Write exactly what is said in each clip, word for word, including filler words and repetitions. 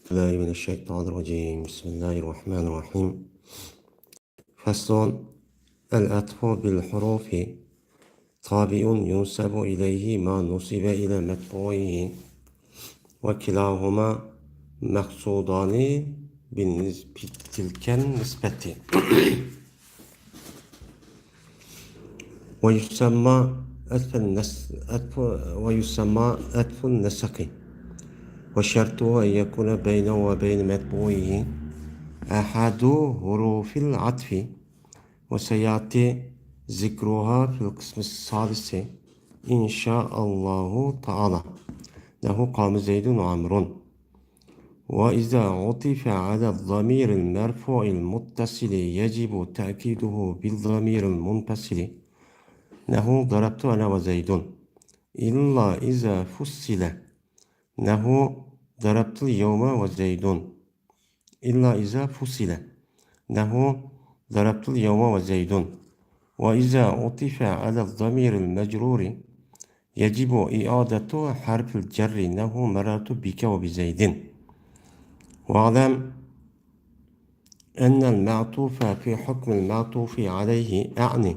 بالله من الشيطان الرجيم. بسم الله الرحمن الرحيم. فصل. العطف بالحروف تابع ينسب إليه ما نسب إلى متبوعه، وكلاهما مقصودان بالنسبة، بتلك النسبة. ويسمى عطف النس-، عطف، ويسمى عطف النسق، وشرطه أن يكون بينه وبين متبوعه أحد حروف العطف، وسيأتي ذكرها في القسم الثالث إن شاء الله تعالى. نحو قام زيد وعمر. وإذا عطف على الضمير المرفوع المتصل يجب تأكيده بالضمير المنفصل. نحو ضربت أنا وزيد. إلا إذا فصل. نحو ضربت اليوم وزيد. إلا إذا فصل. نحو ضربت اليوم وزيد. وإذا عطف على الضمير المجرور يجب إعادة حرف الجر نحو مررت بك وبزيد. واعلم أن المعطوف في حكم المعطوف عليه، أعني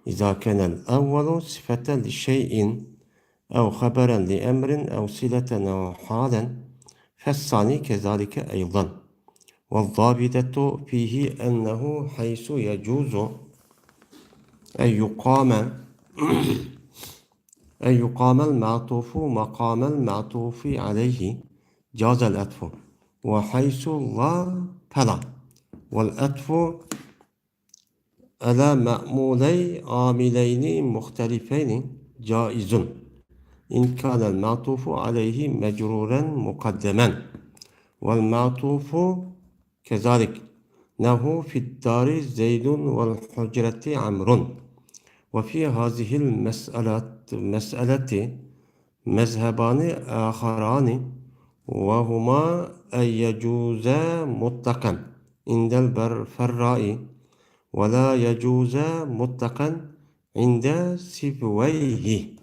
إذا كان الأول صفة لشيء أو خبرا لأمر أو صلة أو حالا، فالثاني كذلك أيضا. والضابطة فيه أنه حيث يجوز أن يقام، أن يقام المعطوف مقام المعطوف عليه جاز العطف، وحيث لا فلا. والعطف على معمولي عاملين مختلفين جائز إن كان المعطوف عليه مجرورا مقدما، والمعطوف كذلك، نحو في الدار زيد والحجرة عمرو. وفي هذه المسألة، مسألة مذهبان آخران، وهما أن يجوز مطلقا عند الفراء، ولا يجوز مطلقا عند سيبويه.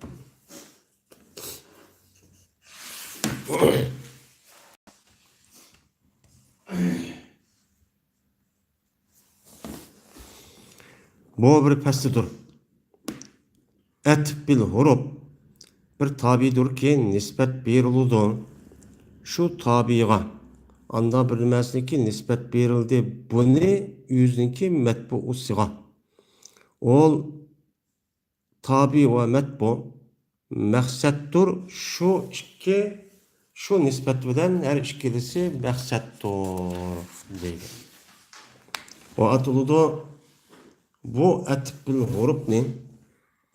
بۇ بىر پەسلىدۇر. ئەتف بىل ھۇرۇپ بىر تابىدۇركى، نىسبەت بېرىلىدۇ شۇ تابىغا. ئاندا بىر نېمەسىنىڭكى نىسبەت بېرىلدى، بۇنى ئۆزىنىڭكى مەتبۇئۇسىغا. ئۇ تابى ۋە مەتبۇ مەقسەتتۇر. شۇ ئىككى، شۇ نىسبەت بىلەن ھەر ئىككىلىسى مەقسەتتۇر دەيدۇ. ۋە ئاتىلىدۇ. بۇ ئەتف بىل ھۇرۇپنى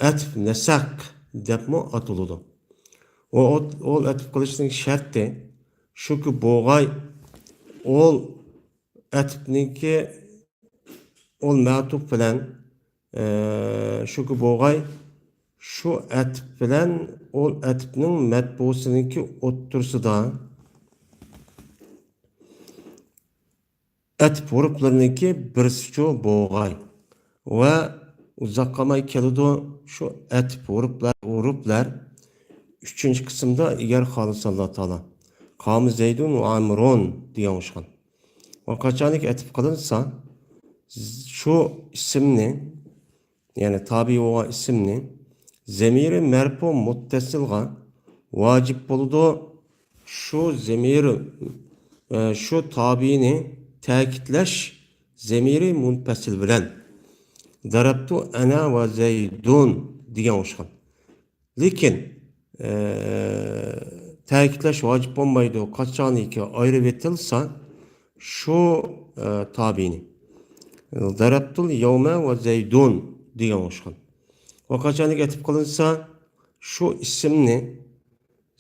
ئەتف نەسەق دەپمۇ ئاتىلىدۇ. ۋە ئوت-، ئول ئەتف قىلىشنىڭ شەرتى شۇكى، بوغاي ئول ئەتفنىڭكى، ئول مەتۇپ بىلەن، ئە، شۇكى بوغاي شۇ ئەتف بىلەن ئول ئەتفنىڭ مەتبۇسىنىڭكى ئوتتۇرىسىدا ئەتف ھۇرۇپلىرىنىڭكى بىرسىچۇ بوغاي. ۋە ئۇزاق قالماي كېلىدۇ، شۇ ئەتف ھۇرۇپلار، ھۇرۇپلار ئۈچىنچى قىسىمدا، ئەگەر خالىسا ئاللا تائالا، قامە زەيدۇن ۋە ئامرۇن دېگەن ئوخشىغان. ۋە قاچانكى ئەتف قىلىنسا، شۇ ئىسىمنى، يەنى تابى بولغان ئىسىمنى زەمىرى مەرپۇ مۇتتەسىلغا ۋاجىپ بولىدۇ. شۇ زەمىرى، ئە، شۇ تابىنى تەكىتلەش زەمىرى مۇنپەسىل بىلەن، دەرەپتۇ ئەنە ۋە زەيدۇن دېگەن ئوخشىغان. لېكىن، ئە، تەكىتلەش ۋاجىپ بولمايدۇ، قاچانكى ئايرىۋېتىلسا شۇ، ئە، تابىنى. دەرەپتۇل يەۋمە ۋە زەيدۇن دېگەن ئوخشىغان. ۋە قاچانكى ئەتىپ قىلىنسا شۇ ئىسىمنى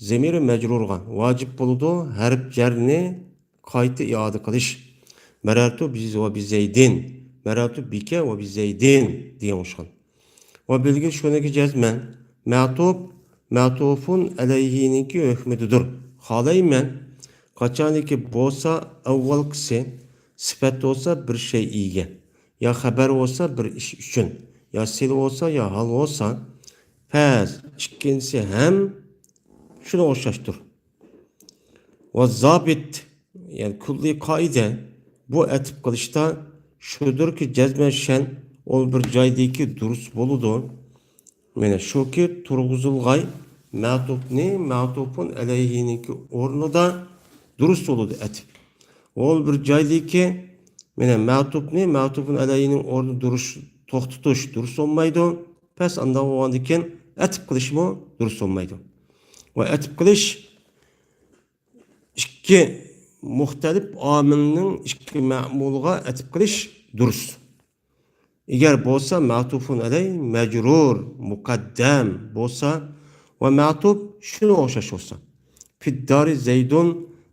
زەمىرى مەجرۇرغا ۋاجىپ بولىدۇ، ھەرپ جەرنى قايتا ئىئادە قىلىش. مەرەرتۇ بىز ۋە بىزەيدىن، مەرەرتۇ بىكە ۋە بىزەيدىن دېگەن ئوخشىغان. ۋە بىلگىل شۇنىڭكى جەزمەن مەتۇپ، مەتۇفۇن ئەلەيھىنىڭكى ھۆكمىدىدۇر. خالايمەن، قاچانكى بولسا ئەۋۋالقىسى سۈپەت بولسا بىر شەيئىگە، يا خەبەر بولسا بىر ئىش ئۈچۈن، يا سىلە بولسا، يا ھال بولسا، پەس، ئىككىنچىسى ھەم شۇنىڭغا ئوخشاشتۇر. ۋە زابىت، يەنى كۈللىي قائىدە بۇ ئەتىپ قىلىشتا شۇدۇركى، جەزمەن شەن ئول بىر جايدىكى دۇرۇس بولىدۇ. مانا شۇكى، تۇرغۇزۇلغاي مەتۇپنى مەتۇپۇن ئەلەيھىنىڭكى ئورنىدا دۇرۇس بولىدۇ ئەتىپ. ئول بىر جايدىكى، مانا مەتۇپنى مەتۇپۇن ئەلەيھىنىڭ ئورنىدا دۇرۇس، توختىتىش دۇرۇس بولمايدۇ. پەس ئانداق بولغاندىكىن ئەتىپ قىلىشمۇ دۇرۇس بولمايدۇ. ۋە ئەتىپ قىلىش ئىككى مۇختەلىپ ئامىلنىڭ ئىككى مەمۇلىغا ئەتىپ قىلىش دۇرۇس. ئەگەر بولسا مەتۇفۇن ئەلەي مەجرۇر، مۇقەددەم بولسا ۋە مەتۇپ شۇنىڭغا ئوخشاش بولسا. فىددارى زەيدۇن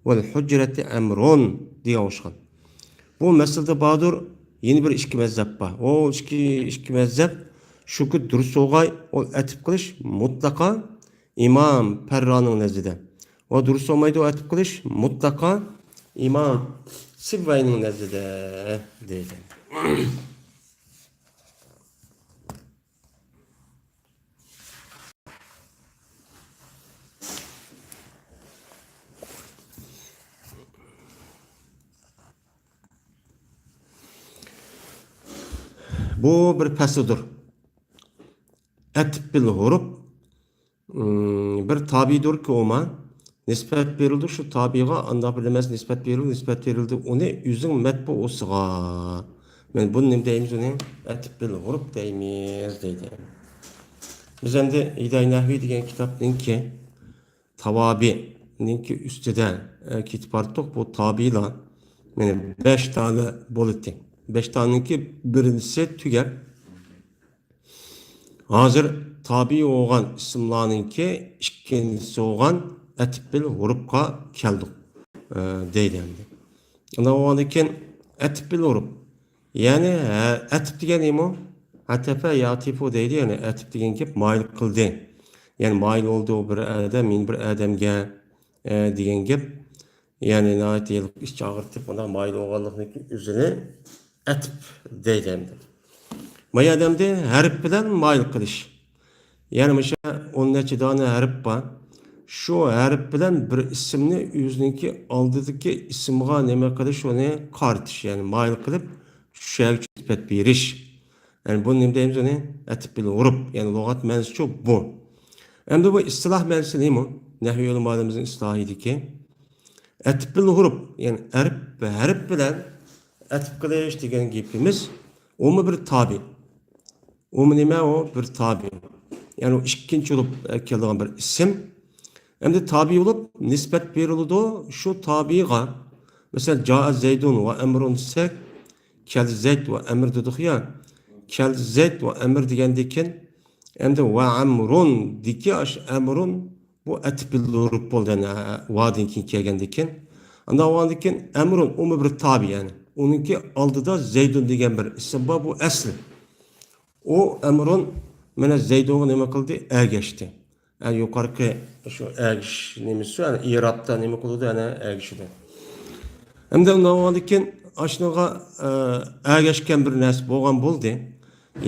ۋەل ھۇجرەتى ئەمرۇن دېگەن ئوخشىغان. بۇ مەسىلىدە باردۇر، يەنە بىر ئىككى مەزھەپ بار. ئۇ ئىككى، ئىككى مەزھەپ شۇكى دۇرۇس بولغاي، ئۇ ئەتىپ قىلىش مۇتلەقا ئىمام پەررانىڭ نەزىدە. ۋە دۇرۇس بولمايدۇ ئەتىپ قىلىش مۇتلەقا ئىمام سىبۋەينىڭ نەزىدە دەيدۇ. بۇ بىر پەسلىدۇر. ئەتىپ بىل ھۇرۇپ، ئىم، بىر تابىدۇركى ئۇما نىسبەت بېرىلدى، شۇ تابىغا ئانداق بىر نېمە نىسبەت بېرىلدى، نىسبەت بېرىلدى ئۇنى ئۆزىنىڭ مەتبۇئۇسىغا. مانا بۇنى نېمە دەيمىز؟ ئۇنى ئەتىپ بىل ھۇرۇپ دەيمىز دەيدۇ. بىز ئەمدى ھىدايە نەھۋى دېگەن كىتابنىڭكى تاۋابىنىڭكى ئۈستىدە، ئە، كېتىپ باراتتۇق. بۇ تابىلار، يەنى بەش دانە بولىتى. بەش دانىنىڭكى بىرىنچىسى تۈگەپ، ھازىر تابى بولغان ئىسىملارنىڭكى ئىككىنچىسى بولغان ئەتىپ بىل ھۇرۇپقا كەلدۇق، ئە، دەيدۇ ئەمدى. ئۇنداق بولغاندىن كېيىن ئەتىپ بىل ھۇرۇپ. يەنى، ھە، ئەتىپ دېگەن نېمە؟ ئەتەپە يەتىپۇ دەيدۇ، يەنى ئەتىپ دېگەن گەپ مايىل قىلدى. يەنى مايىل بولدى بىر ئادەم يەنە بىر ئادەمگە، ئە، دېگەن گەپ. يەنى ناھايىتى ئىچ ئاغرىتىپ، بۇنداق مايىل بولغانلىقنىڭكى ئۆزىنى ئەتىپ دەيدۇ ئەمدى. ما ئادەمدە ھەرپ بىلەن مايىل قىلىش. يەنى مۇشۇ ئون نەچچە دانە ھەرپ بار. شۇ ھەرپ بىلەن بىر ئىسىمنى ئۆزىنىڭكى ئالدىدىكى ئىسىمغا نېمە قىلىش، ئۇنى قارىتىش، يەنى مايىل قىلىپ شۇ يەرگە نىسبەت بېرىش. يەنى بۇنى نېمە دەيمىز؟ ئۇنى ئەتىپ بىل ھۇرۇپ. يەنى لۇغەت مەنىسىچۇ بۇ. ئەمدى بۇ ئىستىلاھ مەنىسى نېمە؟ نەھۋىي ئۆلىمالىرىمىزنىڭ ئىستىلاھىدىكى ئەتىپ بىل ھۇرۇپ، يەنى ھەرپ، ھەرپ بىلەن ئەتىپ قىلىش دېگەن گېپىمىز، ئۇمۇ بىر تابى. ئۇمۇ نېمە ئۇ؟ بىر تابى. يەنى ئۇ ئىككىنچى بولۇپ كېلىدىغان بىر ئىسىم. ئەمدى تابى بولۇپ نىسبەت بېرىلىدۇ شۇ تابىغا. مەسىلەن، جائە زەيدۇن ۋە ئەمرۇن دېسەك، كەلدى زەيد ۋە ئەمر دېدۇق يا. كەلدى زەيد ۋە ئەمر دېگەندىن كېيىن، ئەمدى ۋە ئەمرۇن دېدىكى، ئاشۇ ئەمرۇن بۇ ئەتىپ بىل ھۇرۇپ بولدى، يەنى، ۋادىن كېيىن كەلگەندىن كېيىن. ئانداق بولغاندىن كېيىن ئەمرۇن ئۇمۇ بىر تابى، يەنى. ئۇنىڭكى ئالدىدا زەيدۇن دېگەن بىر ئىسىم بار، بۇ ئەسلى. ئۇ ئەمرۇن مانا زەيدۇنغا نېمە قىلدى؟ ئەگەشتى. ئە، يۇقىرىقى شۇ ئەگىشىش نېمىسى شۇ، يەنى ئىرابتا نېمە قىلىدۇ؟ يەنە ئەگىشىدۇ. ئەمدى ئۇنداق بولغاندىن كېيىن ئاشۇنىڭغا، ئە، ئەگەشكەن بىر نەرسە بولغان بولدى.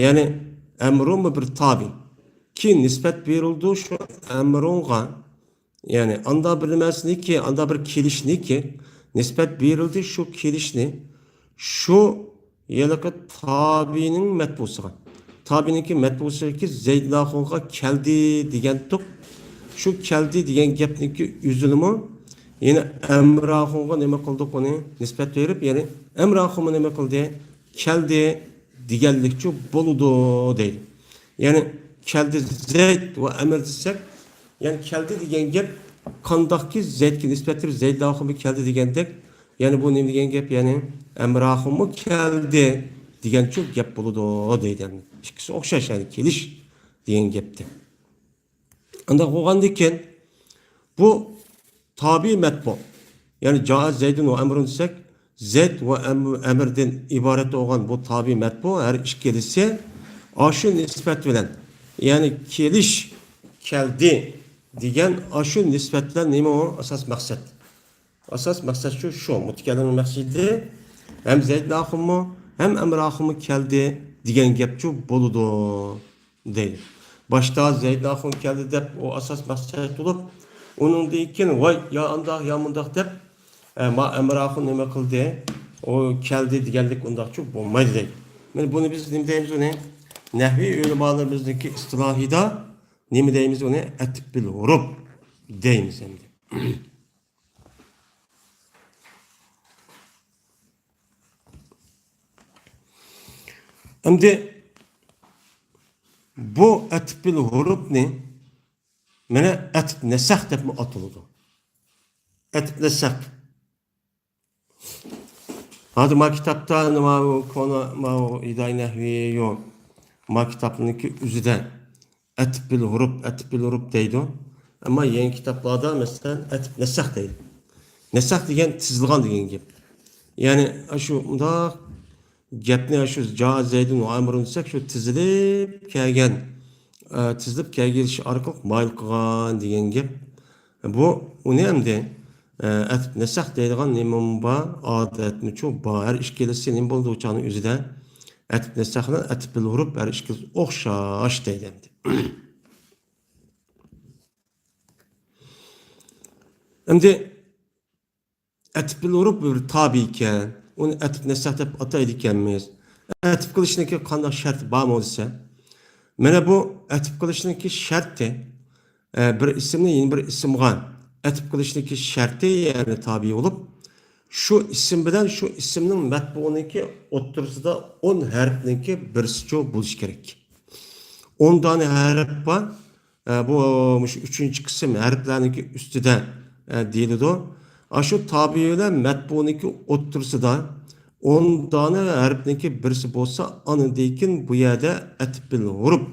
يەنى ئەمرۇنمۇ بىر تابى. كېيىن نىسبەت بېرىلىدۇ شۇ ئەمرۇنغا. يەنى ئاندا بىر نېمەسىنىكى، ئاندا بىر كېلىشنىكى نىسبەت بېرىلدى، شۇ كېلىشنى شۇ ھېلىقى تابىنىڭ مەتبۇسىغا. تابىنىڭكى مەتبۇسىدىكى زەيدۇل ئاخۇنغا كەلدى دېگەنتۇق. شۇ كەلدى دېگەن گەپنىڭكى ئۆزىنىمۇ يەنە ئەمر ئاخۇنغا نېمە قىلدۇق ئۇنى؟ نىسبەت بېرىپ، يەنى ئەمر ئاخۇنمۇ نېمە قىلدى؟ كەلدى دېگەنلىكچۇ بولىدۇ دەيدۇ. يەنى كەلدى زەيد ۋە ئەمر دېسەك، يەنى كەلدى دېگەن گەپ قانداقكى زەيدكە نىسبەت بېرىپ زەيدۇل ئاخۇنمۇ كەلدى دېگەندەك، يەنى بۇ نېمە دېگەن گەپ؟ يەنى ئەمر ئاخۇنمۇ كەلدى دېگەنچۇ گەپ بولىدۇ دەيدۇ. يەنى ئىككىسى ئوخشاش، يەنى كېلىش دېگەن گەپتە. ئانداق بولغاندىكىن بۇ تابى مەتبۇ. يەنى جائە زەيدۇن ۋە ئەمرۇن دېسەك، زەيد ۋە ئەم-، ئەمردىن ئىبارەت بولغان بۇ تابى مەتبۇ ھەر ئىككىلىسى ئاشۇ نىسبەت بىلەن، يەنى كېلىش، كەلدى دېگەن ئاشۇ نىسبەت بىلەن نېمە ئۇ؟ ئاساس مەقسەت. ئاساس مەقسەت شۇ، شۇ مۇتەكەللىمنىڭ مەقسىتى ھەم زەيدۇل ئاخۇنمۇ، ھەم ئەمر ئاخۇنمۇ كەلدى دېگەن گەپچۇ بولىدۇ دەيدۇ. باشتا زەيدۇل ئاخۇن كەلدى دەپ ئۇ ئاساس مەقسەت بولۇپ، ئۇنىڭدىن كېيىن ۋاي يا ئانداق يا مۇنداق دەپ ئە، ما ئەمىر ئاخۇن نېمە قىلدى، ئۇ كەلدى دېگەنلىك ئۇنداقچۇ بولمايدۇ دەيدۇ. مانا بۇنى بىز نېمە دەيمىز ئۇنى؟ نەھۋىي ئۆلىمالىرىمىزنىڭكى ئىستىلاھىدا نېمە دەيمىز ئۇنى؟ ئەتىپ بىل ھۇرۇپ دەيمىز ئەمدى. ئەمدى بۇ ئەتىپ بىل ھۇرۇپنى مانا ئەتىپ نەسەخ دەپمۇ ئاتىلىدۇ. ئەتىپ نەسەخ. ھازىر ما كىتابتا، ماۋۇ كونا، ماۋۇ ھىدايە نەھۋىيۇ، ما كىتابنىڭكى ئۆزىدە ئەتىپ بىل ھۇرۇپ، ئەتىپ بىل ھۇرۇپ دەيدۇ. ئەمما يېڭى كىتابلاردا، مەسىلەن، ئەتىپ نەسەخ دەيدۇ. نەسەخ دېگەن تىزىلغان دېگەن گەپ. يەنى، ئاشۇ مۇنداق گەپنى، ئاشۇ جا زەيدۇن ۋە ئەمرۇن دېسەك، شۇ تىزىلىپ كەلگەن، ئە، تىزىلىپ كەلگەن ئارقىلىق مايىل قىلغان دېگەن گەپ. بۇ، ئۇنى ئەمدى، ئە، ئەتىپ نەسەخ دەيدىغان نېمىمۇ بار؟ ئادەتمىچۇ بار. ھەر ئىككىلىسى نېمە بولىدۇ ئۇ چاغنىڭ ئۆزىدە؟ ئەتىپ نەسەخ بىلەن ئەتىپ بىل ھۇرۇپ ھەر ئىككىلىسى ئوخشاش دەيدۇ ئەمدى. ئەمدى ئەتىپ بىل ھۇرۇپ بىر تابىئىكەن، ئۇنى ئەتىپ نەسەخ دەپ ئاتايدىكەنمىز. ئەتىپ قىلىشنىڭكى قانداق شەرتى بارمۇ دېسە، مانا بۇ ئەتىپ قىلىشنىڭكى شەرتى، ئە، بىر ئىسىمنى يەنە بىر ئىسىمغا ئەتىپ قىلىشنىڭكى شەرتى، يەنى تابىئى بولۇپ، شۇ ئىسىم بىلەن شۇ ئىسىمنىڭ مەتبۇئىنىڭكى ئوتتۇرىسىدا ئون ھەرپنىڭكى بىرسىچۇ بولۇشى كېرەك. ئون دانە ھەرپ بار. ئە، بۇ مۇشۇ ئۈچىنچى قىسىم ھەرپلەرنىڭكى ئۈستىدە، ئە، دېيىلىدۇ. ئاشۇ تابىئى بىلەن مەتبۇئنىڭكى ئوتتۇرىسىدا ئون دانە ھەرپنىڭكى بىرسى بولسا، ئاندىن كېيىن بۇ يەردە ئەتىپ بىل ھۇرۇپ،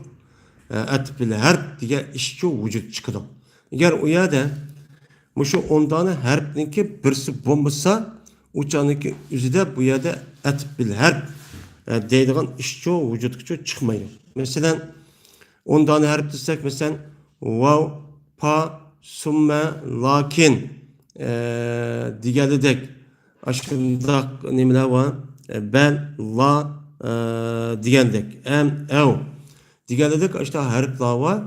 ئە، ئەتىپ بىل ھەرپ دېگەن ئىشچۇ ۋۇجۇد چىقىدۇ. ئەگەر ئۇ يەردە مۇشۇ ئون دانە ھەرپنىڭكى بىرسى بولمىسا، ئۇ چاغنىڭكى ئۆزىدە بۇ يەردە ئەتىپ بىل ھەرپ، ئە، دەيدىغان ئىشچۇ ۋۇجۇدقىچۇ چىقمايدۇ. مەسىلەن، ئون دانە ھەرپ دېسەك، مەسىلەن، ۋاۋ، پا، سۈممە، لاكىن، ئە، دېگەنلىدەك، ئاشۇنداق نېمىلەر بار. ئە، بەل، لا، ئە، دېگەندەك، ئەم، ئەۋ دېگەنلىدەك ئاشۇنداق ھەرپلەر بار.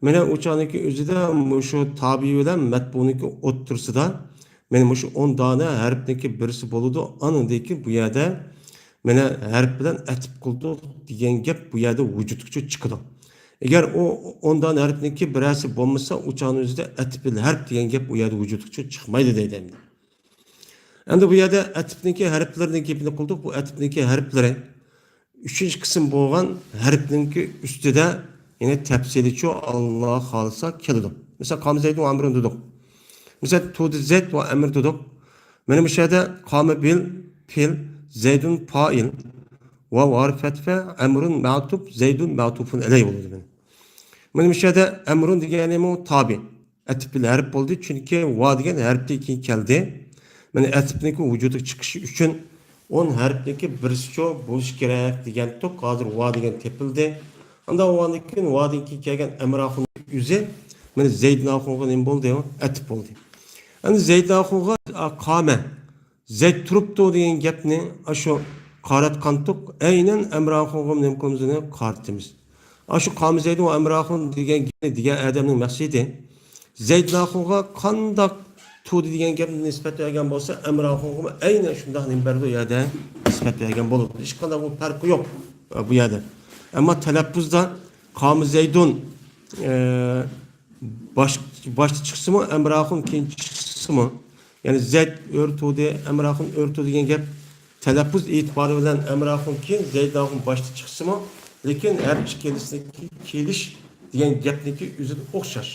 مانا ئۇ چاغنىڭكى ئۆزىدە مۇشۇ تابىئى بىلەن مەتبۇئنىڭكى ئوتتۇرىسىدا مانا مۇشۇ ئون دانە ھەرپنىڭكى بىرسى بولىدۇ. ئاندىن كېيىن بۇ يەردە مانا ھەرپ بىلەن ئەتىپ قىلدۇق دېگەن گەپ بۇ يەردە ۋۇجۇدقىچۇ چىقىدۇ. ئەگەر ئۇ ئون دانە ھەرپنىڭكى بىرەرسى بولمىسا، ئۇ چاغنىڭ ئۆزىدە ئەتىپ بىل ھەرپ دېگەن گەپ ئۇ يەردە ۋۇجۇدقىچۇ چىقمايدۇ دەيدۇ ئەمدى. ئەمدى بۇ يەردە ئەتىپنىڭكى ھەرپلىرىنىڭ گېپىنى قىلدۇق. بۇ ئەتىپنىڭكى ھەرپلىرى ئۈچىنچى قىسىم بولغان ھەرپنىڭكى ئۈستىدە يەنە تەپسىلىيچۇ ئاللا خالىسا كېلىدۇ. مىسال، قام زەيدۇن ۋە ئەمرۇن دېدۇق. مىسال، تۇدى زەيد ۋە ئەمر دېدۇق. مانا مۇشۇ يەردە قامە بىل پېئىل، زەيدۇن پائىل، ۋاۋ ھارپى ئەتفە، ئەمرۇن مەئتۇپ، زەيدۇن مەئتۇپۇن ئەلەيھ بولىدۇ مانا. مانا مۇشۇ يەردە ئەمرۇن دېگەنىمۇ تابىئ. ئەتىپ بىل ھەرپ بولدى، چۈنكى ۋا دېگەن ھەرپتىن كېيىن كەلدى. مانا ئەتىپنىڭكى ۋۇجۇدقا چىقىشى ئۈچۈن ئون ھەرپنىڭكى بىرسىچۇ بولۇشى كېرەك دېگەنتۇق. ھازىر ۋا دېگەن تېپىلدى. ئاندىن ۋادىن كېيىن، ۋادىن كېيىن كەلگەن ئەمر ئاخۇن ئۆزى مانا زەيدىن ئاخۇنغا نېمە بولدى؟ ئەتىپ بولدى. ئەمدى زەيدىن ئاخۇنغا، ئا، قامە، زەيد تۇرۇپتۇ دېگەن گەپنى ئاشۇ قاراتقانتۇق، ئەينەن ئەمر ئاخۇنغا نېمە قىلىمىز، ئۇنى قارىتىمىز. ئاشۇ قامە زەيدۇن ۋە ئەمر ئاخۇن دېگەن گەپنى دېگەن ئادەمنىڭ مەقسىتى زەيدىن ئاخۇنغا قانداق تۇدى دېگەن گەپنى نىسبەت بەرگەن بولسا، ئەمر ئاخۇنغىمۇ ئەينەن شۇنداق نېمە بەردى، ئۇ يەردە نىسبەت بەرگەن بولىدۇ. ھېچقانداق بۇ پەرقى يوق، ئە، بۇ يەردە. ئەمما تەلەپپۇزدا قامە زەيدۇن، ئە، باش، باشتا چىقسىمۇ، ئەمر ئاخۇن كېيىن چىقسىمۇ، يەنى زەيد ئۆرتۇدى، ئەمر ئاخۇن ئۆرتۇدى دېگەن گەپ تەلەپپۇز ئېتىبارى بىلەن ئەمر ئاخۇن كېيىن، زەيد ئاخۇن باشتا چىقسىمۇ، لېكىن ھەر ئىككىلىسىنىڭكى كېلىش دېگەن گەپنىڭكى ئۆزىدە ئوخشاش.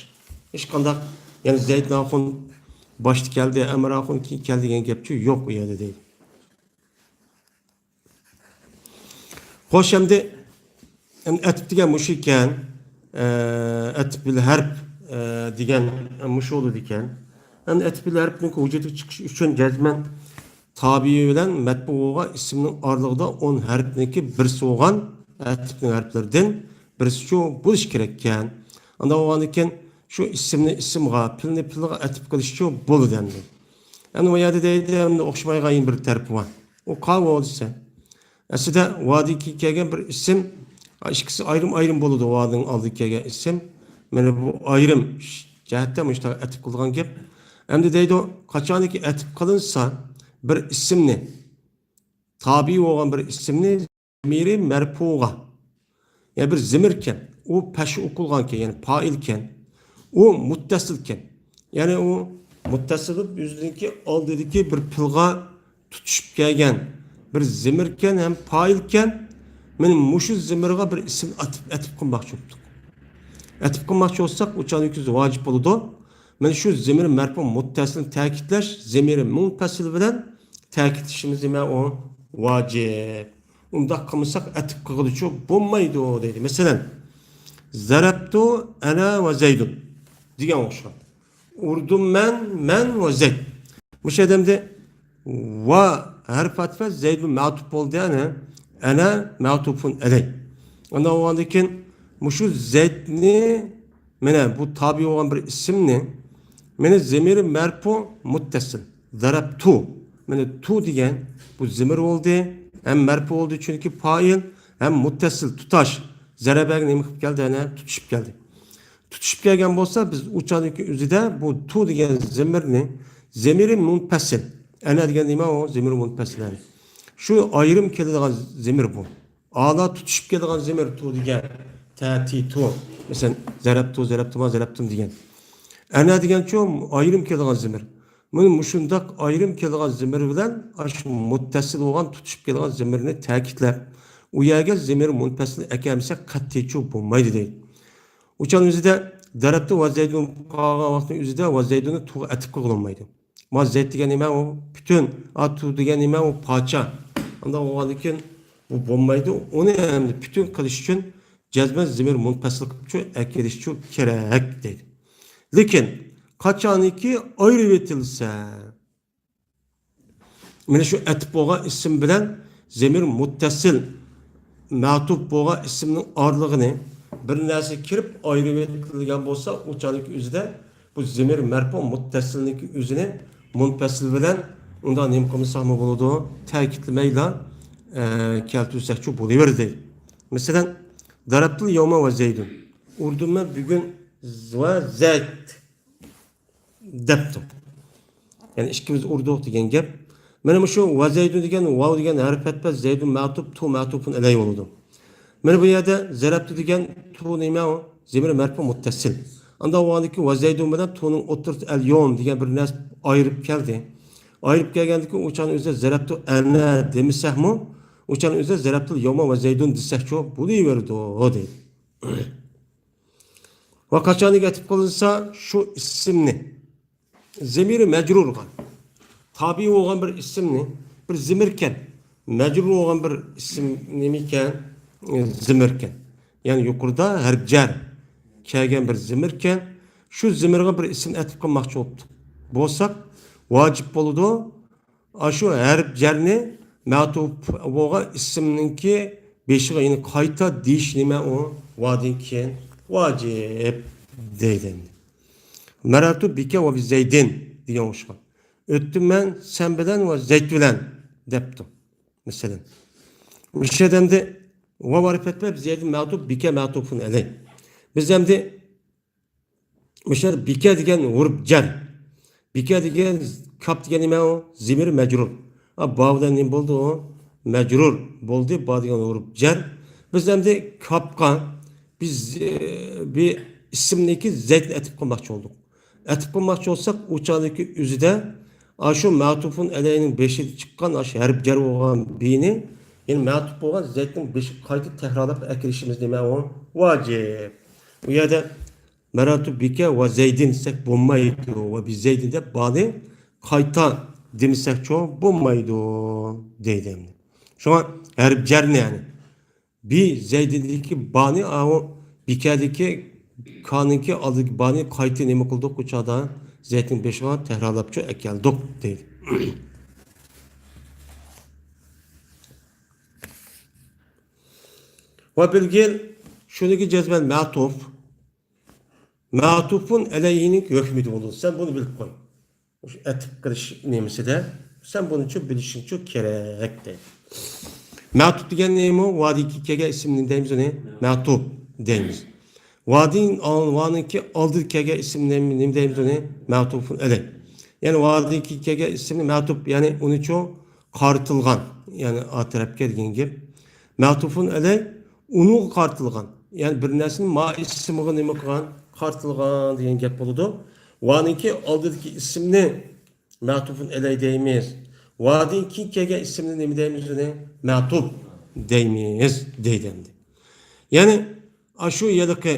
ھېچقانداق، يەنى زەيد ئاخۇن باشتا كەلدى، ئەمر ئاخۇن كېيىن كەلدى دېگەن گەپچۇ يوق ئۇ يەردە دەيدۇ. خوش، ئەمدى، ئەمدى ئەتىپ دېگەن مۇشۇ ئىكەن. ئە، ئەتىپ بىل ھەرپ، ئە، دېگەن مۇشۇ بولىدىكەن. ئەمدى ئەتىپ بىل ھەرپنىڭ ۋۇجۇدقا چىقىشى ئۈچۈن جەزمەن تابىئى بىلەن مەتبۇئى بولغان ئىسىمنىڭ ئارىلىقىدا ئون ھەرپنىڭكى بىرسى بولغان ئەتىپنىڭ ھەرپلىرىدىن بىرسىچۇ بولۇشى كېرەككەن. ئانداق بولغاندىكىن شۇ ئىسىمنى ئىسىمغا، پېئىلنى پېئىلغا ئەتىپ قىلىشچۇ بولىدۇ ئەمدى. ئەمدى ئۇ يەردە دەيدۇ، ئەمدى ئوخشىمايدىغان يەنە بىر تەرىپى بار. ئۇ قاۋۇ دېسە. ئەسلىدە ۋادىن كېيىن كەلگەن بىر ئىسىم، ئىككىسى ئايرىم-ئايرىم بولىدۇ، ۋادىن ئالدىدا كەلگەن ئىسىم. مانا بۇ ئايرىم جەھەتتە مۇشۇنداق ئەتىپ قىلىدىغان گەپ. ئەمدى دەيدۇ، قاچانكى ئەتىپ قىلىنسا بىر ئىسىمنى، تابىئىي بولغان بىر ئىسىمنى زېمىرى مەرپۇغا، يەنى بىر زېمىركەن، ئۇ پەشۇ ئوقۇلغانكەن، يەنى پائىلكەن، ئۇ مۇتتەسىلكەن. يەنى ئۇ مۇتتەسىل بولۇپ، ئۆزىنىڭكى ئالدىدىكى بىر پىلغا تۇتىشىپ كەلگەن بىر زېمىركەن ھەم پائىلكەن. مانا مۇشۇ زېمىرغا بىر ئىسىم ئاتىپ، ئەتىپ قىلماقچى بولدۇق. ئەتىپ قىلماقچى بولساق، ئۇ چاغدا ۋاجىپ بولىدۇ. مانا شۇ زېمىر مەرپۇ مۇتتەسىلنى تەكىتلەش زېمىرى مۇنپەسىل بىلەن تەكىتلىشىمىز نېمە ئۇ؟ ۋاجىپ. ئۇنداق قىلمىساق ئەتىپ قىلغىلىچۇ بولمايدۇ دەيدۇ. مەسىلەن، زەرەبتۇ ئەنە ۋە زەيدۇن دېگەن ئوخشىغان. ئۇردۇم مەن، مەن ۋە زەيد. مۇشۇ يەردە ئەمدى ۋا ھەرپ ئەتپە زەيدۇن مەتۇپ بولدى، ئەنە، ئەنە مەتۇپۇن ئەلەي. ئاندىن بولغاندىن كېيىن مۇشۇ زەيدنى، مانا بۇ تابىئىي بولغان بىر ئىسىمنى، مانا زېمىرى مەرپۇ مۇتتەسىل. زەرەبتۇ. مانا تۇ دېگەن بۇ زېمىر بولدى. ھەم مەرپۇ بولدى، چۈنكى پائىل، ھەم مۇتتەسىل، تۇتاش. زەرەبەگە نېمە قىلىپ كەلدى؟ ئەنە تۇتۇشۇپ كەلدى. تۇتۇشۇپ كەلگەن بولسا، بىز ئۇ چاغدىكى ئۆزىدە بۇ تۇ دېگەن زېمىرنى، زېمىرى مۇنپەسىل. ئەنە دېگەن نېمە ئۇ؟ زېمىر مۇنپەسىل. شۇ ئايرىم كېلىدىغان زېمىر بۇ. ئالا تۇتۇشۇپ كېلىدىغان زېمىر تۇ دېگەن. تەتىتۇ. مەسىلەن، زەرەبتۇ، زەرەبتۇما، زەرەبتۇم دېگەن. ئەنە دېگەنچۇ ئايرىم كېلىدىغان زېمىر. مانا مۇشۇنداق ئايرىم كېلىدىغان زېمىر بىلەن ئاشۇ مۇتتەسىل بولغان تۇتۇشۇپ كېلىدىغان زېمىرنى تەكىتلەپ، ئۇ يەرگە زېمىر مۇنپەسىل ئەكەلمىسەك قەتئىيچۇ بولمايدۇ دەيدۇ. ئۇ چاغنىڭ ئۆزىدە زەرەبتۇ ۋە زەيدۇن قالغان ۋاقىتنىڭ ئۆزىدە ۋە زەيدۇننى تۇغا ئەتىپ قىلغىلى بولمايدۇ. ما زەيد دېگەن نېمە ئۇ؟ پۈتۈن. ئا تۇ دېگەن نېمە ئۇ؟ پارچە. ئانداق بولغاندىن كېيىن بۇ بولمايدۇ. ئۇنى ئەمدى پۈتۈن قىلىش ئۈچۈن جەزمەن زېمىر مۇنپەسىل قىلىپچۇ ئەكىلىشچۇ كېرەك دەيدۇ. لېكىن قاچانكى ئايرىۋېتىلسە، مانا شۇ ئەتىپ بولغان ئىسىم بىلەن زېمىر مۇتتەسىل مەتۇپ بولغان ئىسىمنىڭ ئارىلىقىنى بىر نەرسە كىرىپ ئايرىۋېتىلگەن بولسا، ئۇ چاغدىكى ئۆزىدە بۇ زېمىر مەرپۇ مۇتتەسىلنىڭكى ئۆزىنى مۇنپەسىل بىلەن ئۇنداق نېمە قىلمىساقمۇ بولىدۇ، تەكىتلىمەيلا، ئە، كەلتۈرسەكچۇ بولۇۋېرىدۇ. مەسىلەن، زەرەبتۇل يەۋمە ۋە زەيدۇن. ئۇردۇم مەن بۈگۈن ۋە زەيد دەپتۇ. يەنى ئىككىمىز ئۇردۇق دېگەن گەپ. مانا مۇشۇ ۋە زەيدۇن دېگەن ۋاۋ دېگەن ھەرپ ئەتپە زەيدۇن مەتۇپ، تۇ مەتۇپۇن ئەلەي بولىدۇ. مانا بۇ يەردە زەرەبتۇ دېگەن تۇ نېمە ئۇ؟ زېمىر مەرپۇ مۇتتەسىل. ئانداق بولغاندىكى ۋە زەيدۇن بىلەن تۇنىڭ ئوتتۇرىسى ئەل يوم دېگەن بىر نەرسە ئايرىپ كەلدى. ئايرىپ كەلگەندىكى ئۇ چاغنىڭ ئۆزىدە زەرەبتۇ ئەنە دېمىسەكمۇ، ئۇ چاغنىڭ ئۆزىدە زەرەبتۇل يوما ۋە زەيدۇن دېسەكچۇ بولۇۋېرىدۇ دەيدۇ. ۋە قاچانكى ئەتىپ قىلىنسا شۇ ئىسىمنى، زېمىرى مەجرۇرغا تابىئىي بولغان بىر ئىسىمنى، بىر زېمىركەن، مەجرۇر بولغان بىر ئىسىم نېمىكەن؟ زېمىركەن. يەنى يۇقىرىدا ھەرپ جەر كەلگەن بىر زېمىركەن. شۇ زېمىرغا بىر ئىسىم ئەتىپ قىلماقچى بولۇپتۇ. بولساق ۋاجىپ بولىدۇ. ئاشۇ ھەرپ جەرنى مەتۇپ بولغان ئىسىمنىڭكى بېشىغا، يەنى قايتا دېيىش نېمە ئۇ؟ ۋادىن كېيىن ۋاجىپ دەيدۇ. مەرەرتۇ بىكە ۋە بى زەيدىن دېگەن ئوخشىغان. ئۆتتۈم مەن سەن بىلەن ۋە زەيد بىلەن دەپتۇ. مەسىلەن، مۇشۇ يەردە ئەمدى ۋاۋ ھەرپى بىلەن زەيدىن مەتۇپ، بىكە مەتۇپۇن ئەلەي. بىز ئەمدى مۇشۇ يەردە بىكە دېگەن ھۇرۇپ جەر. بىكە دېگەن، كاپ دېگەن نېمە ئۇ؟ زېمىر مەجرۇر. ئا، باۋ بىلەن نېمە بولدى ئۇ؟ مەجرۇر بولدى. با دېگەن ھۇرۇپ جەر. بىز ئەمدى كاپقا بىز، ئە، بىر ئىسىمنىڭكى زەيدنى ئەتىپ قىلماقچى بولدۇق. ئەتىپ قىلماقچى بولساق، ئۇ چاغدىكى ئۆزىدە ئاشۇ مەتۇپۇن ئەلەينىڭ بېشىدا چىققان ئاشۇ ھەرپ جەر بولغان بىنى، يەنى مەتۇپ بولغان زەيدنىڭ بېشىغا قايتا تەكرارلاپ ئەكىرىشىمىز نېمە ئۇ؟ ۋاجىپ. ئۇ يەردە مەرەرتۇ بىكە ۋە زەيدىن دېسەك بولمايدۇ. ۋە بى زەيدىن دەپ بانى قايتا دېمىسەكچۇ بولمايدۇ دەيدۇ ئەمدى. شۇڭا ھەرپ جەرنى، يەنى بى زەيدىندىكى بانى، ئاۋۇ بىكەدىكى كانىڭكى ئالدىدىكى بانى قايتا نېمە قىلدۇق؟ ئۇ چاغدا زەيدنىڭ بېشىغا تەكرارلاپچۇ ئەكەلدۇق دەيدۇ. ۋە بىلگىل، شۇنىڭكى جەزمەن مەتۇپ. مەتۇپۇن ئەلەيھىنىڭ ھۆكمىدە بولىدۇ. سەن بۇنى بىلىپ قوي. مۇشۇ ئەتىپ قىلىش نېمىسىدە سەن بۇنىچۇ بىلىشىڭچۇ كېرەك دەيدۇ. مەتۇپ دېگەن نېمە؟ ۋادىكى كەلگەن ئىسىم نېمە دەيمىز ئۇنى؟ مەتۇپ دەيمىز. ۋادىن، ۋانىڭكى ئالدىدا كەلگەن ئىسىم نېمە، نېمە دەيمىز ئۇنى؟ مەتۇپۇن ئەلەي. يەنى ۋادىدىن كېيىن كەلگەن ئىسىمنى مەتۇپ، يەنى ئۇنىچۇ قارىتىلغان، يەنى ئا تەرەپكە دېگەن گەپ. مەتۇپۇن ئەلەي ئۇنىڭغا قارىتىلغان، يەنى بىر نەرسىنى ما ئىسىمغا نېمە قىلغان، قارىتىلغان دېگەن گەپ بولىدۇ. ۋانىڭكى ئالدىدىكى ئىسىمنى مەتۇپۇن ئەلەي دەيمىز. ۋادىن كېيىن كەلگەن ئىسىمنى نېمە دەيمىز ئۇنى؟ مەتۇپ دەيمىز دەيدۇ ئەمدى. يەنى ئاشۇ ھېلىقى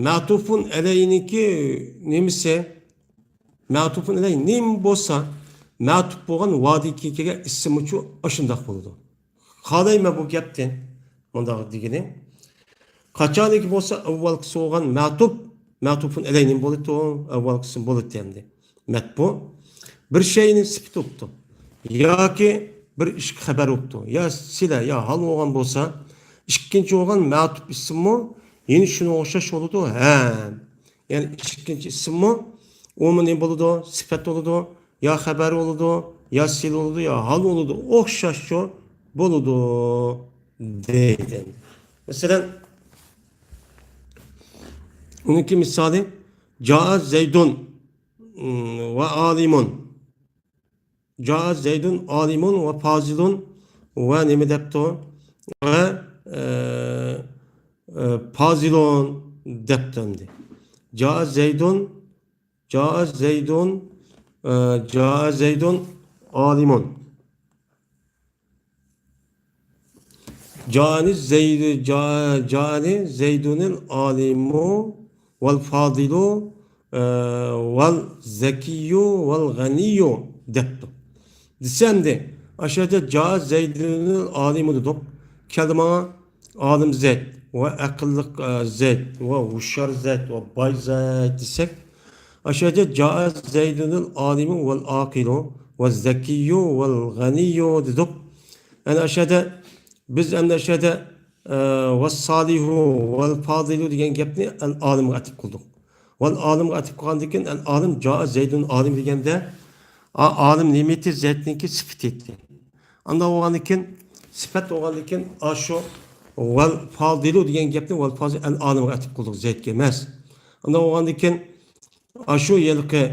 مەتۇپۇن ئەلەينىڭكى نېمىسى؟ مەتۇپۇن ئەلەي نېمە بولسا، مەتۇپ بولغان ۋادىن كېيىن كەلگەن ئىسىممۇچۇ ئاشۇنداق بولىدۇ. خالايمەن بۇ گەپتىن مۇنداق دېگىنى. قاچانكى بولسا ئەۋۋەلكىسى بولغان مەتۇپ، مەتۇپۇن ئەلەي نېمە بولىدۇ؟ ئەۋۋەلكىسى بولىدۇ ئەمدى. مەتبۇ بىر شەينى سۈپىتى بوپتۇ. ياكى بىر ئىشقا خەبەر بوپتۇ. يا سىلە، يا ھال بولغان بولسا، ئىككىنچى بولغان مەتۇپ ئىسىممۇ يەنە شۇنىڭغا ئوخشاش بولىدۇ. ھە. يەنى ئىككىنچى ئىسىممۇ ئۇمۇ نېمە بولىدۇ؟ سۈپەت بولىدۇ. يا خەبەر بولىدۇ، يا سىلە بولىدۇ، يا ھال بولىدۇ. ئوخشاشچۇ بولىدۇ دەيدۇ. مەسىلەن، ئۇنىڭكى مىسالى، جائە زەيدۇن، م، ۋە ئالىمۇن. جائە زەيدۇن ئالىمۇن ۋە پازىلۇن ۋە نېمە دەپتۇ؟ ۋە، ئە، ئە، پازىلۇن دەپتۇ ئەمدى. جائە زەيدۇن، جائە زەيدۇن، ئە، جائە زەيدۇن ئالىمۇن. جائەنى زەيدۇ، جا-، جائەنى زەيدۇنىل ئالىمۇ ۋەل فازىلۇ، ئە، ۋەل زەكىييۇ ۋەل غەنىييۇ دەپتۇ. دېسە ئەمدى، ئاشۇ يەردە جائە زەيدۇنىل ئالىمۇ دېدۇق. كەلدى ماڭا ئالىم زەيد ۋە ئەقىللىق، ئە، زەيد ۋە ھوشيار زەيد ۋە باي زەيد دېسەك، ئاشۇ يەردە جائە زەيدۇنىل ئالىمۇ ۋەل ئاقىلۇ ۋە زەكىييۇ ۋەل غەنىييۇ دېدۇق. يەنى ئاشۇ يەردە بىز ئەمدى ئاشۇ يەردە، ئە، ۋەسسالىھۇ ۋەلفازىلۇ دېگەن گەپنى ئەل ئالىمغا ئەتىپ قىلدۇق. ۋەل ئالىمغا ئەتىپ قىلغاندىن كېيىن، ئەل ئالىم جائە زەيدۇن ئالىم دېگەندە، ئا-، ئالىم نېمىتى؟ زەيدنىڭكى سۈپىتى ئىدى. ئانداق بولغاندىن كېيىن، سۈپەت بولغاندىن كېيىن، ئاشۇ ۋەلفازىلۇ دېگەن گەپنى ۋەلفازىل ئەل ئالىمغا ئەتىپ قىلدۇق، زەيدكە ئەمەس. ئانداق بولغاندىن كېيىن، ئاشۇ ھېلىقى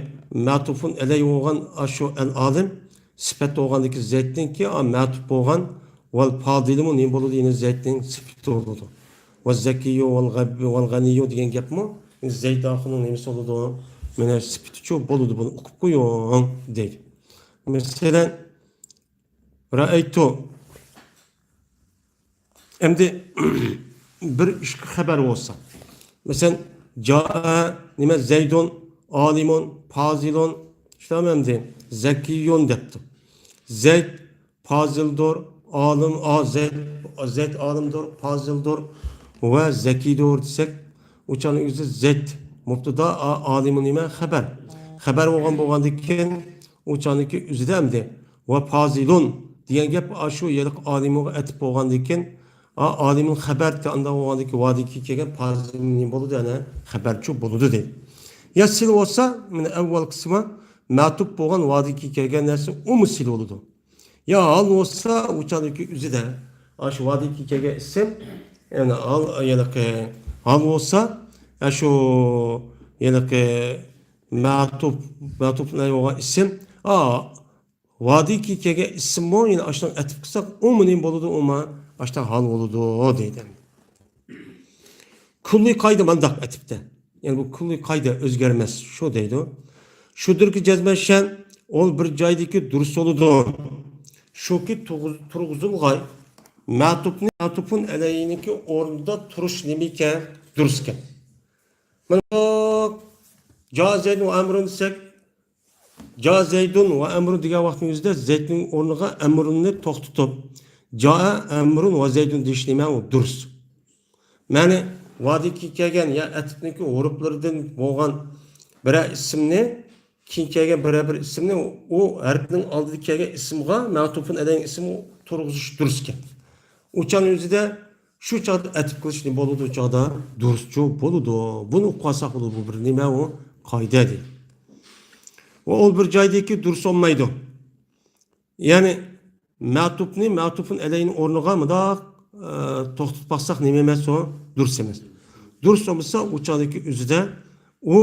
مەتۇپۇن ئەلەي بولغان ئاشۇ ئەل ئالىم سۈپەت بولغاندىكى زەيتنىڭكى، ئا، مەتۇپ بولغان ۋەل پازىلىمۇ نېمە بولىدۇ؟ يەنە زەيتنىڭ سۈپىتى بولىدۇ. ۋە زەكىييۇ ۋەل غەب-، ۋەل غەنىييۇ دېگەن گەپمۇ زەيت ئاخۇننىڭ نېمىسى بولىدۇ؟ مانا سۈپىتىچۇ بولىدۇ، بۇنى ئۇقۇپ قويۇڭ دەيدۇ. مەسىلەن، رەئەيتۇ. ئەمدى بىر ئىشقا خەۋەر بولسا. مەسىلەن، جائە، نېمە، زەيدۇن، ئالىمۇن، پازىلۇن، شۇنداقمۇ ئەمدى؟ زەكىيۇن دەپتۇ. زەيد پازىلدۇر، ئالىم، ئا، زەيد، زەيد ئالىمدۇر، پازىلدۇر ۋە زەكىيدۇر دېسەك، ئۇ چاغنىڭ ئۆزى زەيد مۇبتىدا، ئا، ئالىمۇن نېمە؟ خەۋەر. خەۋەر بولغان بولغاندىن كېيىن، ئۇ چاغنىڭكى ئۆزىدە ئەمدى ۋە پازىلۇن دېگەن گەپ ئاشۇ ھېلىقى ئالىمۇنغا ئەتىپ بولغاندىن كېيىن، ئا، ئالىمۇن خەۋەر، ئانداق بولغاندىن كېيىن ۋادىكى كەلگەن پازىلۇن نېمە بولىدۇ؟ يەنە خەۋەرچۇ بولىدۇ دەيدۇ. يا سىلە بولسا، مانا ئەۋۋەلقىسىما مەتۇپ بولغان ۋادىكى كەلگەن نەرسە ئۇمۇ سىلە بولىدۇ. يا ھال بولسا، ئۇ چاغدىكى ئۆزىدە، ئاشۇ ۋادىكى كەلگەن ئىسىم، يەنى ھال، ھېلىقى ھال بولسا، ئاشۇ ھېلىقى مەتۇپ، مەتۇپ بىلەن بولغان ئىسىم، ئا، ۋادىكى كەلگەن ئىسىممۇ يەنە ئاشۇنىڭ ئەتىپ قىلساق، ئۇمۇ نېمە بولىدۇ؟ ئۇمۇ ئاشۇنداق ھال بولىدۇ دەيدۇ. كۈللى قائىدە مانداق ئەتىپتە. يەنى بۇ كۈللى قائىدە ئۆزگەرمەس، شۇ دەيدۇ. شۇدۇركى جەزمەن شەن، ئۇ بىر جايدىكى دۇرۇس بولىدۇ. شۇكى تۇرغۇز-، تۇرغۇزۇلغاي مەتۇپنى، مەتۇپۇن ئەلەينىڭكى ئورنىدا تۇرۇش نېمە ئىكەن؟ دۇرۇس ئىكەن. مانا، جا زەيدۇن ۋە ئەمرۇن دېسەك، جا زەيدۇن ۋە ئەمرۇن دېگەن ۋاقىتنىڭ ئۆزىدە زەيدنىڭ ئورنىغا ئەمرۇننى توختىتىپ، جائە ئەمرۇن ۋە زەيدۇن دېيىش نېمە؟ ئۇ دۇرۇس. مەنى ۋادىكى كەلگەن يا ئەتىپنىڭكى ھۇرۇپلىرىدىن بولغان بىرەر ئىسىمنى، كېيىن كەلگەن بىرەر بىر ئىسىمنى ئۇ ھەرپنىڭ ئالدىدا كەلگەن ئىسىمغا، مەتۇپۇن ئەلەينىڭ ئىسمىغا تۇرغۇزۇش دۇرۇس ئىكەن. ئۇ چاغنىڭ ئۆزىدە شۇ چاغدا ئەتىپ قىلىش نېمە بولىدۇ؟ ئۇ چاغدا دۇرۇسچۇ بولىدۇ. بۇنى ئۇقۇۋالساق بولىدۇ. بۇ بىر نېمە ئۇ؟ قائىدە دەيدۇ. ۋە ئۇ بىر جايدىكى دۇرۇس بولمايدۇ. يەنى مەتۇپنى، مەتۇپۇن ئەلەينىڭ ئورنىغا مۇنداق، ئە، توختىتىپ باقساق نېمە ئەمەس ئۇ؟ دۇرۇس ئەمەس. دۇرۇس بولمىسا، ئۇ چاغدىكى ئۆزىدە ئۇ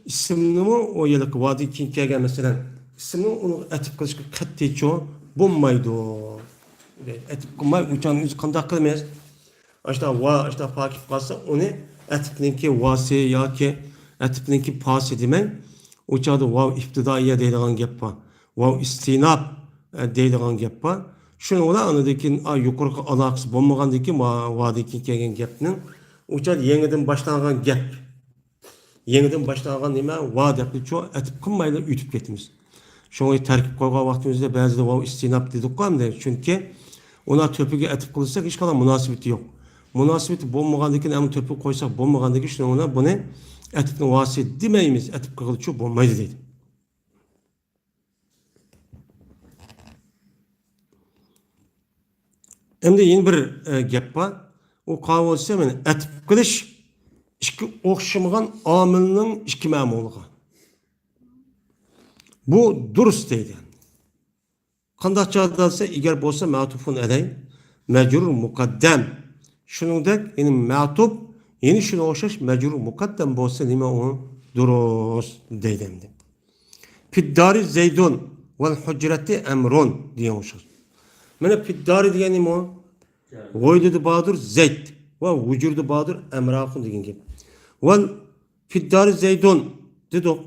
ئىسىمنىمۇ، ئۇ ھېلىقى ۋادىكى كېيىن كەلگەن، مەسىلەن، ئىسىمنى ئۇنىڭغا ئەتىپ قىلىشقا قەتئىيچۇ بولمايدۇ. ئەتىپ قىلماي، ئۇچان ئۆزى قانداق قىلىمىز؟ ئاشتا ۋا، ئاشتا پا كېلىپ قالسا، ئۇنى ئەتىپنىڭكى ۋاسى ياكى ئەتىپنىڭكى پاسى دېمەي، ئۇ چاغدا ۋاۋ ئىپتىدائىيە دەيدىغان گەپ بار. ۋاۋ ئىستىناپ، ئە، دەيدىغان گەپ بار. شۇنىڭ بىلەن ئاندىن كېيىن، ئا، يۇقىرىقى ئالاقىسى بولمىغاندىن كېيىن، ۋا، ۋادىن كېيىن كەلگەن گەپنىڭ ئۇ چاغدا يېڭىدىن باشلانغان گەپ. يېڭىدىن باشلانغان نېمە؟ ۋا دەپلا چۇ ئەتىپ قىلمايلا ئۆتۈپ كېتىمىز. شۇڭا تەركىب قويغان ۋاقتىمىزدا بەزىدە ۋاۋ ئىستىناپ دېدۇققۇ ئەمدى. چۈنكى ئۇنىڭ تۆپىگە ئەتىپ قىلساق ھېچقانداق مۇناسىۋىتى يوق. مۇناسىۋىتى بولمىغاندىن كېيىن ئەمدى تۆپىگە قويساق بولمىغاندىن كېيىن شۇنىڭ بىلەن بۇنى ئەتىپنىڭ ۋاسى دېمەيمىز، ئەتىپ قىلغىلىچۇ بولمايدۇ دەيدۇ. ئەمدى يەنە بىر، ئە، گەپ بار. ئۇ قاۋۇلسى مانا ئەتىپ قىلىش ئىككى ئوخشىمىغان ئامىلنىڭ ئىككى مەمۇلىغا. بۇ دۇرۇس دەيدۇ. قانداق چاغدا دېسە، ئەگەر بولسا مەتۇپۇن ئەلەي مەجرۇر مۇقەددەم. شۇنىڭدەك يەنە مەتۇپ يەنە شۇنىڭغا ئوخشاش مەجرۇر مۇقەددەم بولسا نېمە ئۇ؟ دۇرۇس دەيدۇ ئەمدى. فىددارى زەيدۇن ۋەل ھۇجرەتى ئەمرۇن دېگەن ئوخشاش. مانا فىددارى دېگەن نېمە ئۇ؟ ھويلىدا باردۇر زەيد ۋە ھۇجرىدا باردۇر ئەمراخۇن دېگەن گەپ. ۋەل فىددارى زەيدۇن دېدۇق.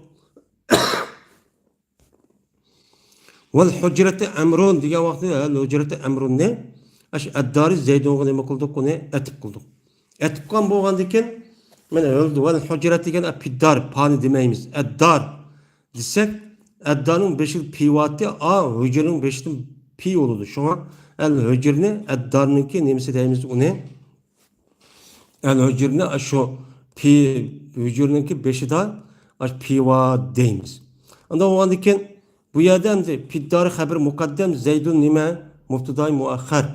ۋەل ھۇجرەتى ئەمرۇن دېگەن ۋاقىتتا ۋەل ھۇجرەتى ئەمرۇننى ئەش ئەددارى زەيدۇنغا نېمە قىلدۇق؟ ئۇنى ئەتىپ قىلدۇق. ئەتىپ قىلغان بولغاندىن كېيىن، مانا ۋەل ھۇجرەت دېگەن ئە، پىددار، پانى دېمەيمىز. ئەددار دېسەك، ئەددارنىڭ بېشىدا پى بارتى، ئا، ھۇجرىنىڭ بېشىدىن پى بولىدۇ. شۇڭا ئەل ھۇجرىنى ئەددارنىڭكى نېمىسى دەيمىز ئۇنى. ئەل ھۇجرىنى شۇ پى، ھۇجرىنىڭكى بېشىدا ئاشۇ پى بار دەيمىز. ئانداق بولغاندىن كېيىن بۇ يەردە ئەمدى پىددارى خەبىر مۇقەددەم، زەيدۇن نېمە؟ مۇبتىداي مۇئەخخەر.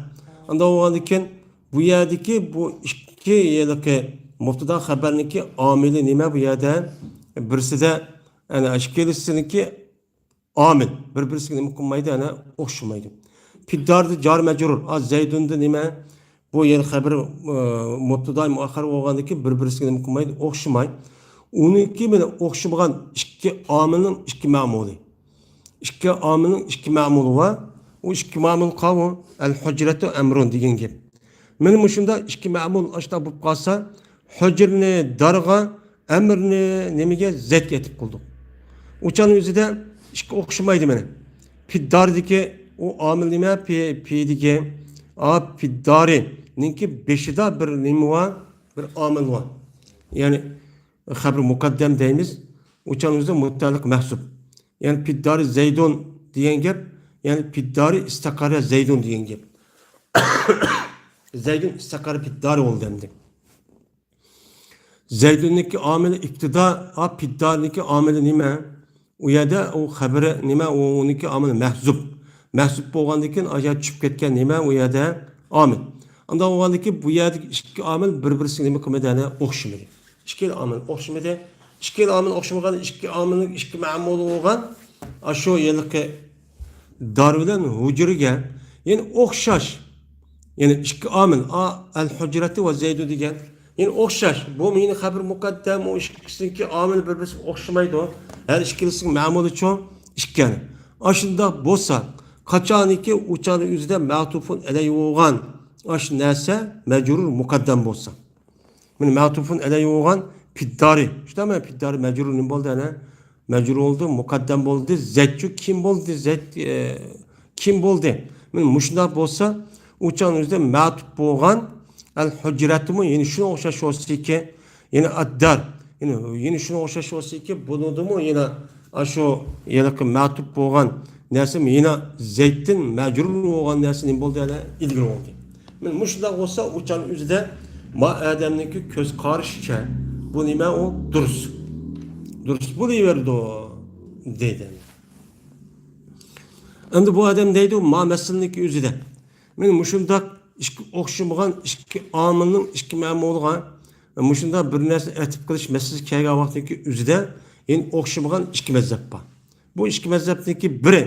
ئانداق بولغاندىن كېيىن بۇ يەردىكى بۇ ئىككى ھېلىقى مۇبتىدا خەبەرنىڭكى ئامىلى نېمە بۇ يەردە؟ بىرسىدە، يەنى ئىككىلىسىنىڭكى ئامىل بىر-بىرسىگە نېمە قىلمايدۇ، يەنە ئوخشىمايدۇ. پىدداردا جار مەجرۇر، ئا، زەيدۇندا نېمە؟ بۇ يەنە خەبىرى، ئى، مۇبتىدا مۇئەخخەر بولغاندىكىن بىر-بىرسىگە نېمە قىلمايدۇ، ئوخشىماي. ئۇنىڭكى بىلەن ئوخشىمىغان ئىككى ئامىلنىڭ ئىككى مەمۇلى. ئىككى ئامىلنىڭ ئىككى مەمۇلى بار. ئۇ ئىككى مەمۇل قاۋۇ، ئەل ھۇجرەتۇ ئەمرۇن دېگەن گەپ. مانا مۇشۇنداق ئىككى مەمۇل ئاشۇنداق بولۇپ قالسا، ھۇجرىنى دارغا، ئەمرىنى نېمىگە؟ زەيتكە ئەتىپ قىلدۇق. ئۇچان ئۆزىدە ئىككى ئوخشىمايدۇ مانا. پىدداردىكى ئۇ ئامىل نېمە؟ پى، پى دېگەن. ئا، پىددارىنىڭكى بېشىدا بىر نېمە بار؟ بىر ئامىل بار. يەنى خەبىر مۇقەددەم دەيمىز. ئۇچان ئۆزىدە مۇتەئەللىق مەھزۇپ. يەنى پىددارى زەيدۇن دېگەن گەپ، يەنى پىددارى ئىستەقەررە زەيدۇن دېگەن گەپ. زەيدۇن ئىستەقەررە پىددارى بولدى ئەمدى. زەيدۇننىڭكى ئامىلى ئىپتىدا، ئا، پىددارىنىڭكى ئامىلى نېمە؟ ئۇ يەردە ئۇ خەبىرى نېمە؟ ئۇ، ئۇنىڭكى ئامىلى مەھزۇپ. مەھزۇپ بولغاندىن كېيىن ئايا چۈشۈپ كەتكەن نېمە؟ ئۇ يەردە ئامىل. ئانداق بولغاندىن كېيىن بۇ يەردىكى ئىككى ئامىل بىر-بىرسىگە نېمە قىلمىدى؟ يەنە ئوخشىمىدى. ئىككىلا ئامىل ئوخشىمىدى. ئىككىلا ئامىل ئوخشىمىغان، ئىككى ئامىلنىڭ ئىككى مەمۇلى بولغان، ئاشۇ ھېلىقى دار بىلەن ھۇجرىگە يەنە ئوخشاش. يەنى ئىككى ئامىل، ئا، ئەل ھۇجرەتى ۋە زەيدۇ دېگەن. يەنە ئوخشاش. بۇمۇ يەنە خەبىر مۇقەددەم، ئۇ ئىككىسىنىڭكى ئامىلى بىر-بىرسىگە ئوخشىمايدۇ. ھەر ئىككىلىسىنىڭ مەمۇلى چوڭ ئىكەن. ئاشۇنداق بولسا، قاچانكى ئۇچان ئۆزىدە مەتۇپۇن ئەلەي بولغان ئاشۇ نەرسە مەجرۇر مۇقەددەم بولسا. مانا مەتۇپۇن ئەلەي بولغان پىددارى. شۇنداقمۇ؟ پىددارى مەجرۇر نېمە بولدى ئەنە؟ مەجرۇر بولدى، مۇقەددەم بولدى. زەيتچۇ كىم بولدى؟ زەيت، ئە، كىم بولدى؟ مانا مۇشۇنداق بولسا، ئۇچان ئۆزىدە مەتۇپ بولغان ئەل ھۇجرەتىمۇ يەنە شۇنىڭغا ئوخشاش بولسىكى، يەنە ئەددار، يەنە، يەنە شۇنىڭغا ئوخشاش بولسىكى، بۇنىڭدىمۇ يەنە ئاشۇ ھېلىقى مەتۇپ بولغان نەرسە يەنە زەيتتىن مەجرۇر بولغان نەرسە نېمە بولدى؟ يەنە ئىلگىرى بولدى. مانا مۇشۇنداق بولسا، ئۇچان ئۆزىدە ما ئادەمنىڭكى كۆز قارىشىچە بۇ نېمە ئۇ؟ دۇرۇس. دۇرۇس بولۇۋېرىدۇ، دەيدۇ. ئەمدى بۇ ئادەم دەيدۇ، ما مەسىلىنىڭكى ئۆزىدە. مانا مۇشۇنداق ئىككى ئوخشىمىغان ئىككى ئامىلنىڭ ئىككى مەمۇلىغا مۇشۇنداق بىر نەرسە ئەتىپ قىلىش مەسىلىسى كەلگەن ۋاقىتتىكى ئۆزىدە يەنە ئوخشىمىغان ئىككى مەزھەپ بار. بۇ ئىككى مەزھەپنىڭكى بىرى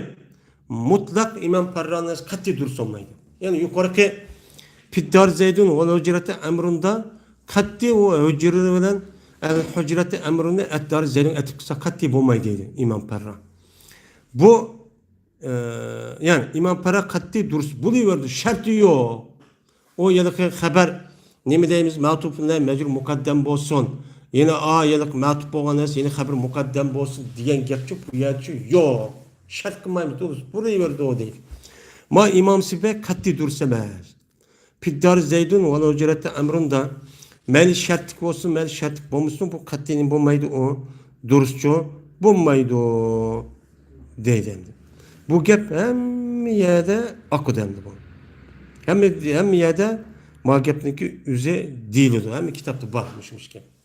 مۇتلەق ئىمام پەررانىڭ قەتئىي دۇرۇس بولمايدۇ. يەنى يۇقىرىقى پىددار زەيدۇن ۋەل ھۇجرەتى ئەمرۇندا قەتئىي ئۇ ھۇجرىنى بىلەن ئەل ھۇجرەتى ئەمرۇنى ئەددار زەيدۇن ئەتىپ قىلسا قەتئىي بولمايدۇ دەيدۇ ئىمام پەررا. بۇ، ئە، يەنى ئىمام پەررا قەتئىي دۇرۇس بولۇۋەردى، شەرتى يوق. ئۇ ھېلىقى خەبەر، نېمە دەيمىز، مەتۇپ بىلەن مەجرۇر مۇقەددەم بولسۇن، يەنە ئا، ھېلىقى مەتۇپ بولغان نەرسە، يەنە خەبەر مۇقەددەم بولسۇن دېگەن گەپچۇ بۇ يەرچۇ يوق. شەرت قىلمايمىز، دۇرۇس بولۇۋەردى ئۇ دەيدۇ. ما ئىمام سىبە قەتئىي دۇرۇس ئەمەس. پىددار زەيدۇن ۋەلەۋ جەرەتە ئەمرۇندا مەيلى شەرتلىك بولسۇن، مەيلى شەرتلىك بولمىسۇن، بۇ قەتئىي نېمە بولمايدۇ، ئۇ دۇرۇسچۇ بولمايدۇ دەيدۇ ئەمدى. بۇ گەپ ھەممە يەردە ئاقىدۇ ئەمدى بۇ. ھەممە، ھەممە يەردە ما گەپنىڭكى ئۆزى دېيىلىدۇ. ھەممە كىتابتا بار مۇشۇ، مۇشۇ گەپ.